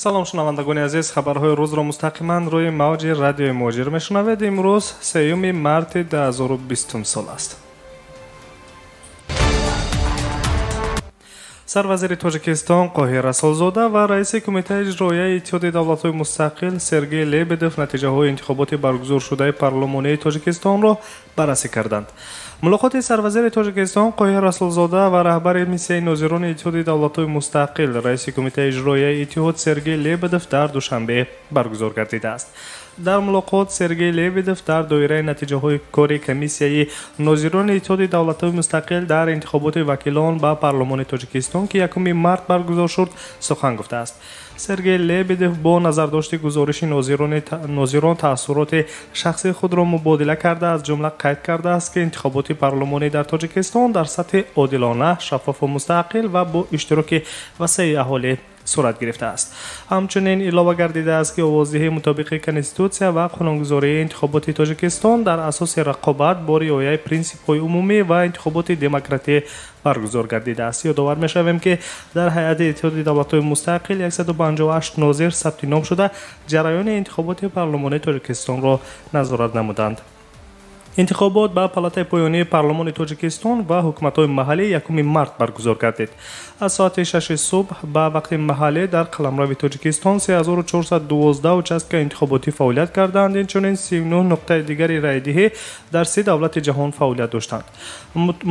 Салом шунавандагони азиз, хабарҳои рӯзро мустақиман рӯи мавҷи радиои Муҳоҷир мешунавед. Имрӯз 3 марти 2020 сол аст. Сарвазири Тоҷикистон Қоҳир Расулзода ва раиси Кумитаи иҷроияи Иттиҳоди давлатҳои мустақил Сергей Лебедев натиҷаҳои интихоботи баргузоршудаи парлумонии Тоҷикистонро баррасӣ карданд. Мулоқоти сарвазири Тоҷикистон Қоҳир Расулзода ва раҳбари миссияи нозирони Иттиҳоди давлатҳои мустақил, раиси Кумитаи иҷроияи Иттиҳод Сергей Лебедев дар Душанбе баргузор гардидааст. Дар мулоқот Сергей Лебедев дар доираи натиҷаҳои кори комиссияи нозирони Иттиҳоди давлатҳои мустақил дар интихоботи вакилон ба парлумони Тоҷикистон, ки 1 март баргузор шуд, сухан гуфтааст. Сергей Лебедев бо назардошти гузориши нозирон таассуроти шахсии худро мубодила карда, аз ҷумла қайд кардааст, ки интихоботи парлумонӣ дар Тоҷикистон дар сатҳи одилона, шаффофу мустақил ва бо иштироки васеи аҳолӣ сурат гирифтааст. Ҳамчунин илова гардидааст, ки овоздиҳӣ мутобиқи конститутсия ва қонунгузории интихоботи Тоҷикистон дар асоси рақобат бо риояи принсипҳои умумӣ ва интихоботи демократӣ баргузор гардидааст. Ёдовар мешавем, ки дар ҳайати Иттиҳоди давлатҳои мустақил 158 нозир сабти ном шуда, ҷараёни интихоботи парлумонии Тоҷикистонро назорат намуданд. Интихобот ба палатаи поёнии парлумони Тоҷикистон ва ҳукуматҳои маҳаллӣ 1 март баргузор гардид. Аз соати 6 субҳ ба вақти маҳаллӣ дар қаламрави Тоҷикистон 3412 участка интихоботӣ фаъолият карданд. Инчунин 39 нуқтаи дигари раъйдиҳӣ дар 3 давлати ҷаҳон фаъолият доштанд.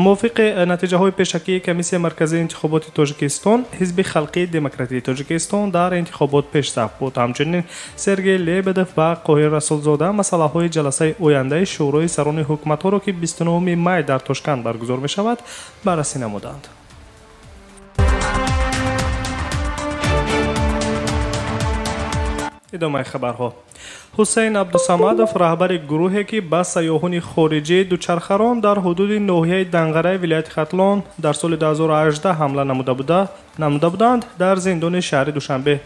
Мувофиқи натиҷаҳои пешакии Комиссияи марказии интихоботи Тоҷикистон, Ҳизби халқии демократии Тоҷикистон дар интихобот пешсаф буд. Ҳамчунин Сергей Лебедев ва Қоҳир Расулзода масъалаҳои ҷаласаи ояндаи Шӯрои сарони ҳукуматҳоро, ки 29 май дар Тошканд баргузор мешавад, баррасӣ намуданд. Идомаи хабарҳо. Ҳусейн Абдусамадов, раҳбари гурӯҳе, ки ба сайёҳони хориҷӣ дучархарон дар ҳудуди ноҳияи Данғараи вилояти Хатлон дар соли 2018 ҳамла намуда буданд, дар зиндони шаҳри Душанбе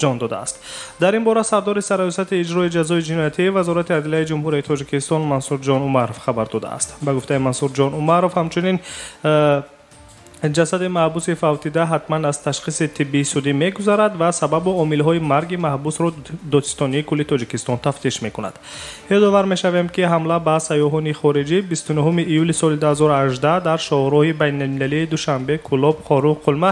ҷон додааст. Дар ин бора сардори сарраёсати иҷрои ҷазои ҷиноятии Вазорати адлияи Ҷумҳурии Тоҷикистон Мансурҷон Умаров хабар додааст. Ба гуфтаи Мансурҷон Умаров, ҳамчунин ҷасади маҳбуси фавтида ҳатман аз ташхиси тиббии судӣ мегузарад ва сабабу омилҳои марги маҳбусро Додситонии кулли Тоҷикистон тафтиш мекунад. Ёдовар мешавем, ки ҳамла ба сайёҳони хориҷӣ 29 июли соли 2018 дар шоҳроҳи байналмилалии Душанбе, Кӯлоб, Хоруғ, Қулма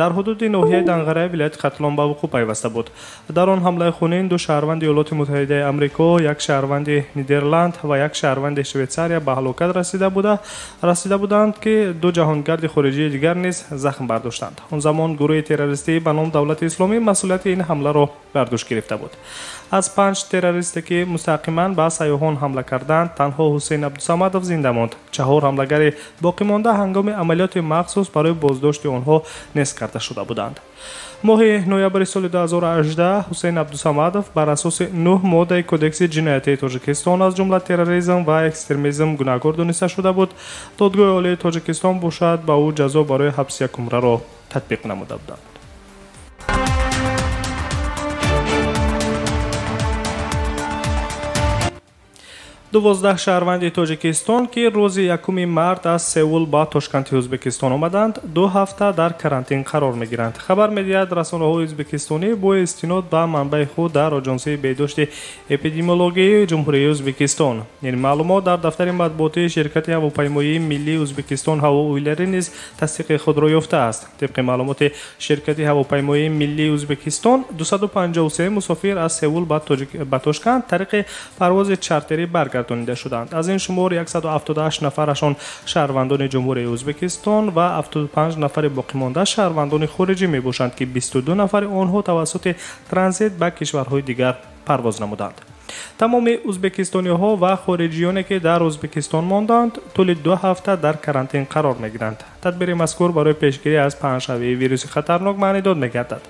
дар ҳудуди ноҳияи Данғараи вилояти Хатлон ба вуқӯъ пайваста буд. Дар он ҳамлаи хунин ду шаҳрванди Иёлоти Муттаҳидаи Амрико, як шаҳрванди Нидерланд ва як шаҳрванди Швейтсария ба ҳалокат расида буданд, ки ду ҷаҳонгарди хориҷии дигар низ захм бардоштанд. Он замон гурӯҳи террористӣ ба ном Давлати Исломӣ масъулияти ин ҳамларо бар дӯш гирифта буд. Аз 5 террористе, ки мустақиман ба сайёҳон ҳамла карданд, танҳо Ҳусейн Абдусамадов зинда монд. 4 ҳамлагари боқимонда ҳангоми амалиёти махсус барои боздошти онҳо нест карда шуда буданд. Моҳи ноябри соли 2018 Ҳусейн Абдусамадов бар асоси 9 моддаи Кодекси ҷиноятии Тоҷикистон, аз ҷумла терроризм ва экстремизм, гунаҳкор дониста шуда буд. Додгоҳи Олии Тоҷикистон бошад ба ӯ ҷазо барои ҳабси якумраро татбиқ намуда буданд. 12 шаҳрванди Тоҷикистон, ки рӯзи 1 март аз Сеул ба Тошканти Ӯзбекистон омаданд, 2 ҳафта дар карантин қарор мегиранд. Хабар медиҳад расонаҳои ӯзбекистонӣ бо истинод ба манбаи худ дар Оҷонсии беҳдошти эпидемиологии Ҷумҳурии Ӯзбекистон. Ин маълумот дар дафтари матбуотии ширкати ҳавопаймоии миллии Ӯзбекистон Ҳаво Уйлари низ тасдиқи худро ёфтааст. Тибқи маълумоти ширкати ҳавопаймоии миллии Ӯзбекистон, 253 мусофир аз Сеул ба Тошканд тариқи парвози чартерӣ баргардонида шуданд. Аз ин шумор 178 нафарашон шаҳрвандони Ҷумҳурии Ӯзбекистон ва 75 нафари боқимонда шаҳрвандони хориҷӣ мебошанд, ки 22 нафари онҳо тавассути транзит ба кишварҳои дигар парвоз намуданд. Тамоми ӯзбекистониҳо ва хориҷиёне, ки дар Ӯзбекистон монданд, тӯли 2 ҳафта дар карантин қарор мегиранд. Тадбири мазкур барои пешгирӣ аз паҳншавии вируси хатарнок маънидод мегардад.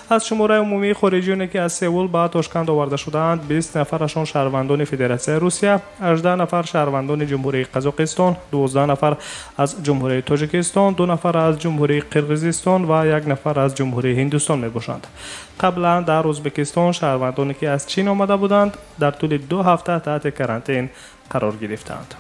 Аз шумораи умумии хориҷиёне, ки аз Сеул ба Тошканд оварда шудаанд, 20 нафарашон шаҳрвандони Федератсияи Русия, 18 нафар шаҳрвандони Ҷумҳурии Қазоқистон, 12 нафар аз Ҷумҳурии Тоҷикистон, 2 нафар аз Ҷумҳурии Қирғизистон ва 1 нафар аз Ҷумҳурии Ҳиндустон мебошанд. Қаблан дар Ӯзбекистон шаҳрвандоне, ки аз Чин омада буданд, дар тӯли 2 ҳафта таҳти карантин қарор гирифтанд.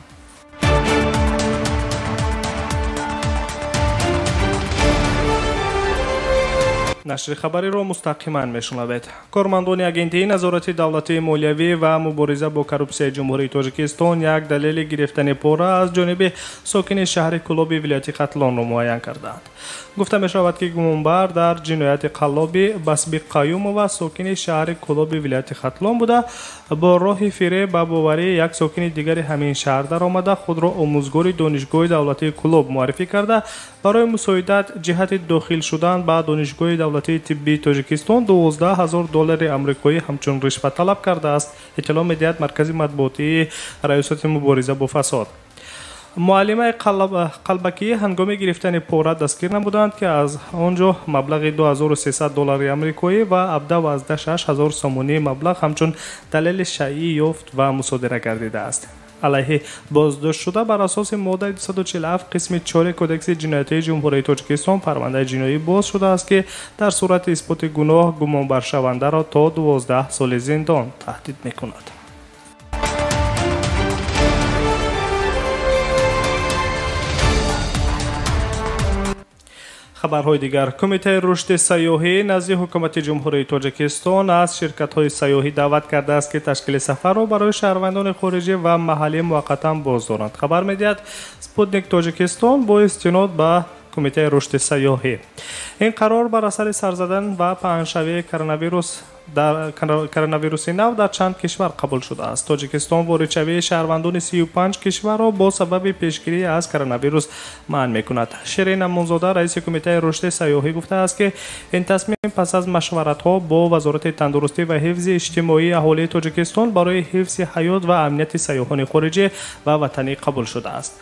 Нашри хабариро мустақиман мешунавед. Кормандони Агентии назорати давлатии молиявӣ ва мубориза бо коррупсияи Ҷумҳурии Тоҷикистон як далели гирифтани пора аз ҷониби сокини шаҳри Кӯлоби вилояти Хатлонро муайян кардаанд. Гуфта мешавад, ки гумонбар дар ҷинояти қаллоби Басби Қаюмова, сокини шаҳри Кӯлоби вилояти Хатлон буда, бо роҳи фиреб ба боварии як сокини дигари ҳамин шаҳр даромада, худро омӯзгори Донишгоҳи давлатии Кӯлоб муаррифӣ карда, барои мусоидат ҷиҳати дохил шудан ба Донишгоҳи давлатии тиббии Тоҷикистон 12 000 доллари амрикоӣ ҳамчун ришват талаб кардааст, иттилоъ медиҳад Маркази матбуотии Раёсати мубориза бо фасод. Муаллимаи қалбакӣ ҳангоми гирифтани пора дастгир намуданд, ки аз он ҷо маблағи 2300 доллари амрикоӣ ва 17,6 ҳазор сомонӣ маблағ ҳамчун далели шайъӣ ёфт ва мусодира гардидааст. Алайҳи боздоштшуда бар асоси моддаи 247 қисми 4 Кодекси ҷиноятии Ҷумҳурии Тоҷикистон парвандаи ҷиноӣ боз шудааст, ки дар сурати исботи гуноҳ гумонбаршавандаро то 12 соли зиндон таҳдид мекунад. Хабарҳои дигар. Кумитаи рушди сайёҳӣ назди Ҳукумати Ҷумҳурии Тоҷикистон аз ширкатҳои сайёҳӣ даъват кардааст, ки ташкили сафарро барои шаҳрвандони хориҷӣ ва маҳаллӣ муваққатан боздоранд. Хабар медиҳад Спутник Тоҷикистон бо истинод ба Кумитаи рушди сайёҳӣ. Ин қарор бар асари сарзадан ва паҳншавии коронавируси нав дар чанд кишвар қабул шудааст. Тоҷикистон воридшавии шаҳрвандони 35 кишварро бо сабаби пешгирӣ аз коронавирус манъ мекунад. Ширин Амонзода, раиси Кумитаи рушди сайёҳӣ, гуфтааст, ки ин тасмим пас аз машваратҳо бо Вазорати тандурустӣ ва ҳифзи иҷтимоии аҳолии Тоҷикистон барои ҳифзи ҳаёт ва амнияти сайёҳони хориҷӣ ва ватанӣ қабул шудааст.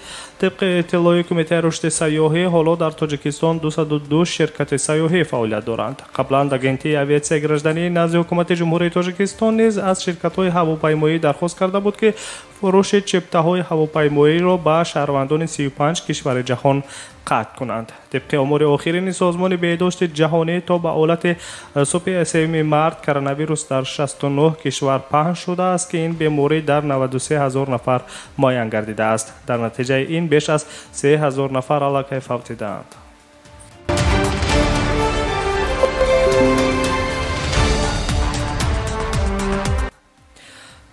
Тибқи иттилои Кумитаи рушди сайёҳӣ, ҳоло дар Тоҷикистон 202 ширкати сайёҳӣ фаъолият доранд. Қаблан Агентии авиатсияи граждании назди Ҳукумати Ҷумҳурии Тоҷикистон низ аз ширкатҳои ҳавопаймоӣ дархост карда буд, ки фурӯши чиптаҳои ҳавопаймоиро ба шаҳрвандони 35 кишвари ҷаҳон қатъ кунанд. Тибқи омори охирини Созмони беҳдошти ҷаҳонӣ, то ба ҳолати субҳи 3 март коронавирус дар 69 кишвар паҳн шудааст, ки ин беморӣ дар 93 ҳазор нафар муайян гардидааст. Дар натиҷаи ин беш аз 3 ҳазор нафар аллакай фавтидаанд.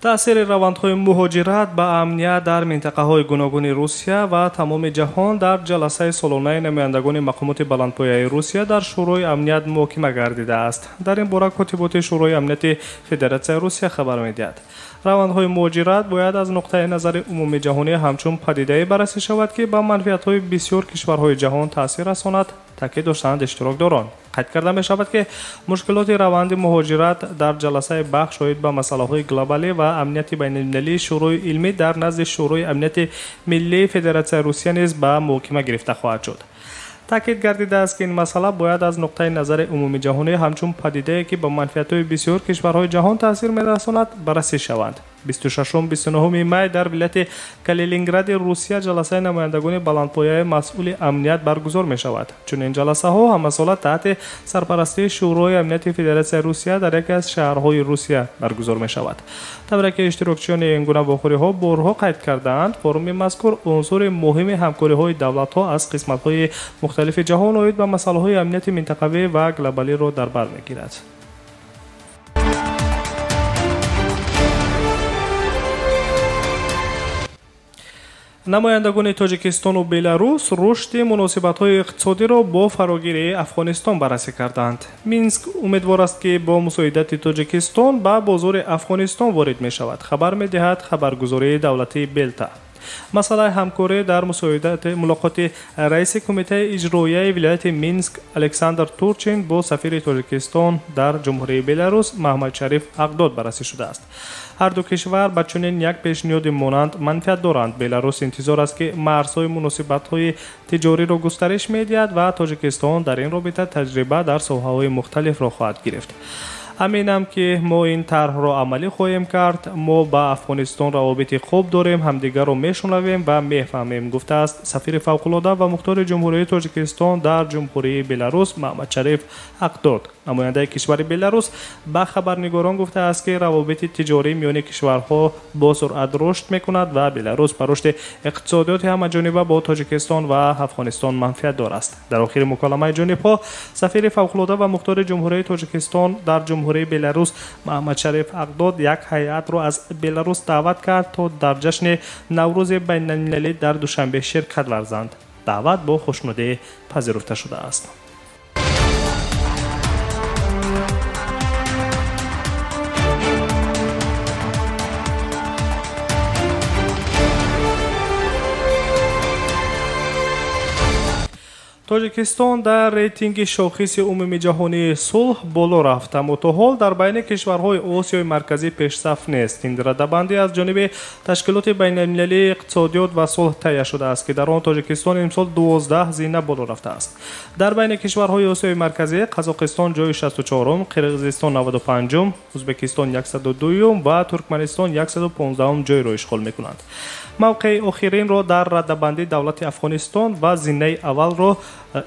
Таъсири равандҳои муҳоҷират ба амният дар минтақаҳои гуногуни Русия ва тамоми ҷаҳон дар ҷаласаи солонаи намояндагони мақомоти баландпояи Русия дар Шӯрои амният муҳокима гардидааст. Дар ин бора Котиботи Шӯрои амнияти Федератсияи Русия хабар медиҳад. Равандҳои муҳоҷират бояд аз нуқтаи назари умумии ҷаҳонӣ ҳамчун падидае баррасӣ шавад, ки ба манфиатҳои бисёр кишварҳои ҷаҳон таъсир расонад, таъкид доштанд иштирокдорон. Қайд карда мешавад, ки мушкилоти раванди муҳоҷират дар ҷаласаи бахш оид ба масъалаҳои глобалӣ ва амнияти байналмилалии Шӯрои илмӣ дар назди Шӯрои амнияти миллии Федератсияи Русия низ ба муҳокима гирифта хоҳад шуд. Таъкид гардидааст, ки ин масъала бояд аз нуқтаи назари умумии ҷаҳонӣ ҳамчун падидае, ки ба манфиатҳои бисёр кишварҳои ҷаҳон таъсир мерасонад, баррасӣ шаванд. 26-29 май дар вилояти Калинингради Русия ҷаласаи намояндагони баландпояи масъули амният баргузор мешавад. Чунин ҷаласаҳо ҳамасола таҳти сарпарастии Шӯрои амнияти Федератсияи Русия дар яке аз шаҳрҳои Русия баргузор мешавад. Тавре ки иштирокчиёни ин гуна вохӯриҳо борҳо қайд кардаанд, форуми мазкур унсури муҳими ҳамкориҳои давлатҳо аз қисматҳои мухталифи ҷаҳон оид ба масъалаҳои амнияти минтақавӣ ва глобалиро дар бар мегирад. Намояндагони Тоҷикистону Беларус рушди муносибатҳои иқтисодиро бо фарогирии Афғонистон баррасӣ карданд. Минск умедвор аст, ки бо мусоидати Тоҷикистон ба бозори Афғонистон ворид мешавад, хабар медиҳад хабаргузории давлатии Белта. Масъалаи ҳамкорӣ дар мулоқоти раиси Кумитаи иҷроияи вилояти Минск Александр Турчин бо сафири Тоҷикистон дар Ҷумҳурии Беларус Маҳмадшариф Ақдод баррасӣ шудааст. Ҳар ду кишвар ба чунин як пешниҳоди монанд манфиат доранд. Беларус интизор аст, ки марзҳои муносибатҳои тиҷориро густариш медиҳад ва Тоҷикистон дар ин робита таҷриба дар соҳаҳои мухталифро хоҳад гирифт. Аминам, ки мо ин тарҳро амалӣ хоҳем кард. Мо ба Афғонистон равобити хуб дорем, ҳамдигарро мешунавем ва мефаҳмем, гуфтааст сафири фавқулода ва мухтори Ҷумҳурии Тоҷикистон дар Ҷумҳурии Беларус Маҳмадшариф Ҳақдод. Намояндаи кишвари Беларус ба хабарнигорон гуфтааст, ки равобити тиҷорӣ миёни кишварҳо бо суръат рушд мекунад ва Беларус ба рушди иқтисодиёти ҳамаҷониба бо Тоҷикистон ва Афғонистон манфиатдор аст. Дар охири муколамаи ҷонибҳо сафири фавқулода ва мухтори Ҷумҳурии Тоҷикистон дар Ҷумҳурии Беларус Маҳмадшариф Ҳақдод як ҳайатро аз Беларус даъват кард, то дар ҷашни Наврӯзи байналмилалӣ дар Душанбе ширкат варзанд. Даъват бо хушнудӣ пазируфта шудааст. Тоҷикистон дар рейтинги шохиси умумиҷаҳонии сулҳ боло рафт, аммо то ҳол дар байни кишварҳои Осиёи Марказӣ пешсаф нест. Ин радабандӣ аз ҷониби Ташкилоти байналмилалии иқтисодиёт ва сулҳ таҳия шудааст, ки дар он Тоҷикистон имсол 12 зина боло рафтааст. Дар байни кишварҳои Осиёи Марказӣ Қазоқистон ҷои 64-ум, Қирғизистон 95-ум, Ӯзбекистон 102-юм ва Туркманистон 115-ум ҷойро ишғол мекунанд. Мавқеи охиринро дар радабандӣ давлати Афғонистон ва зинаи аввалро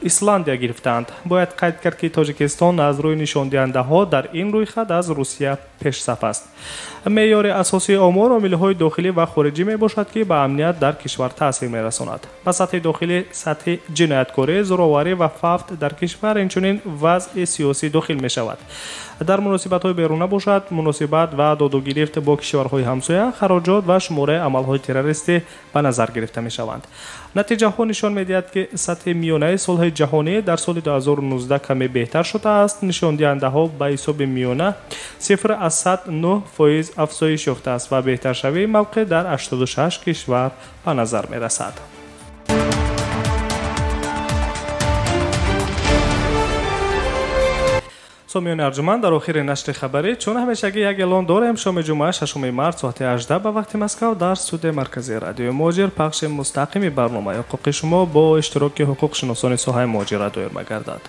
Исландия гирифтаанд. Бояд қайд кард, ки Тоҷикистон аз рӯи нишондиҳандаҳо дар ин рӯйхат аз Русия пешсаф аст. Меъёри асосии омор омилҳои дохилӣ ва хориҷӣ мебошад, ки ба амният дар кишвар таъсир мерасонад. Ба сатҳи дохилӣ сатҳи ҷинояткорӣ, зӯроварӣ ва фавт дар кишвар, инчунин вазъи сиёсӣ дохил мешавад. Дар муносибатҳои беруна бошад, муносибат ва додугирифт бо кишварҳои ҳамсоя, хароҷот ва шумораи амалҳои террористӣ ба назар гирифта мешаванд. Натиҷаҳо нишон медиҳад, ки сатҳи миёнаи сулҳи ҷаҳонӣ дар соли 2019 каме беҳтар шудааст. Нишондиҳандаҳо ба ҳисоби миёна 0,9% афзоиш ёфтааст ва беҳтаршавии мавқеъ дар 86 кишвар ба назар мерасад. Сомиёни арҷуманд, дар охири нашри хабарӣ чун ҳамешагӣ як эълон дорем. Шоми ҷумъа 6 март соати 18 ба вақти Москав дар студияи марказии радиои Муҳоҷир пахши мустақими барномаи ҳуқуқи шумо бо иштироки ҳуқуқшиносони соҳаи муҳоҷират доир мегардад.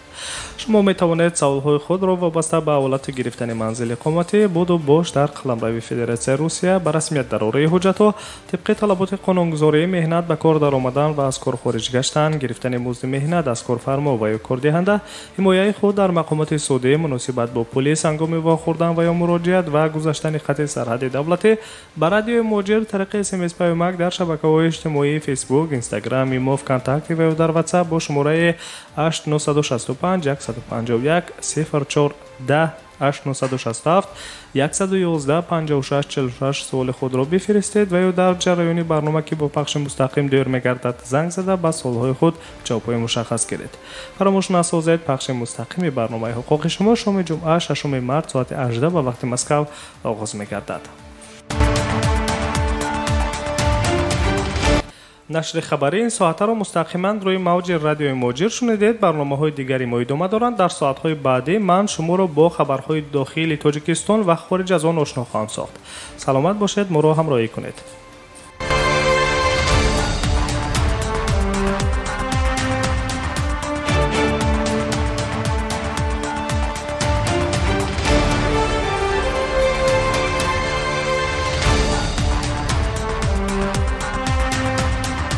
Шумо метавонед саволҳои худро вобаста ба ҳолати гирифтани манзили иқоматӣ, буду бош дар қаламрави Федератсияи Русия, ба расмият дарораи ҳуҷҷатҳо тибқи талаботи қонунгузории меҳнат, ба кор даромадан ва аз кор хориҷ гаштан, гирифтани музди меҳнат аз корфармо ва ё кордиҳанда, ҳимояи худ дар мақомоти судӣ, муносибат бо полис ҳангоми вохӯрдан ва ё муроҷиат ва гузаштани хати сарҳади давлатӣ ба радиои Муҳоҷир тариқи смс паёмак дар шабакаҳои иҷтимоии Фейсбук, Инстаграм, Имо, ВКонтакте ва ё дар Ватсап бо шумораи 8965 151 04 10 8967 111 56 46 суоли худро бифиристед ва ё дар ҷараёни барнома, ки бо пахши мустақим доир мегардад, занг зада ба суолҳои худ ҷавобҳои мушаххас гиред. Фаромӯш насозед, пахши мустақими барномаи ҳуқуқи шумо шоми ҷумъа 6 март соати 18 ба вақти Москав оғоз мегардад. Нашри хабарии ин соатаро мустақиман рӯи мавҷи радиои Муҳоҷир шунидед. Барномаҳои дигари мо идома доранд. Дар соатҳои баъдӣ ман шуморо бо хабарҳои дохили Тоҷикистон ва хориҷ аз он ошно хоҳам сохт. Саломат бошед, моро ҳамроҳӣ кунед.